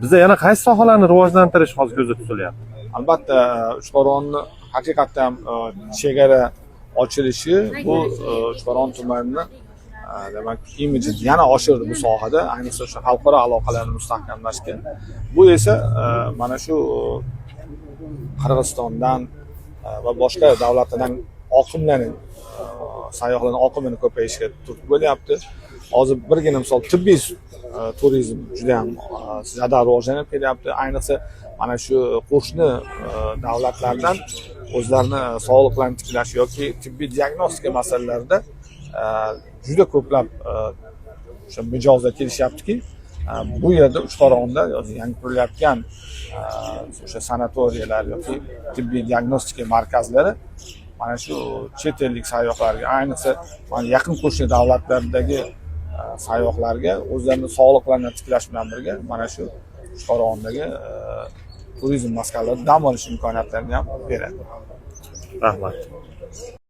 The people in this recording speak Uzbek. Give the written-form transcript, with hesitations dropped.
Biza yana qaysi sohalarni rivojlantirish hozir ko'zda tutilyapti? Albatta, Uchqo'rg'onni haqiqatdan ham chegara ochilishi bu Uchqo'rg'on tumanini demak, imijini yana oshirdi bu sohada, ayniqsa o'sha xalqaro aloqalarni mustahkamlashga. Bu esa mana shu Qirg'izistondan va boshqa davlatlardan oqimlarni, sayyohlarni oqimini ko'payishiga turtki bo'lyapti. Hozir birgina misol, tibbiy turizm juda ham jadal rivojlanib kelyapti. Ayniqsa, mana shu qo'shni davlatlardan o'zlarini sog'liqlarini tiklash yoki tibbiy diagnostika masalalarida juda ko'plab o'sha mijozlar kelishyaptiki, bu yerda, Uchqo'rg'onda yangi qurilayotgan o'sha sanatoriylar yoki tibbiy diagnostika markazlari mana shu chet ellik sayyohlarga, ayniqsa mana yaqin qo'shni davlatlardagi sayyohlarga o'zlarini sog'liqlarini tiklash bilan birga mana shu Uchqo'rg'ondagi turizm maskanlarida dam olish imkoniyatlarini ham beradi. Rahmat.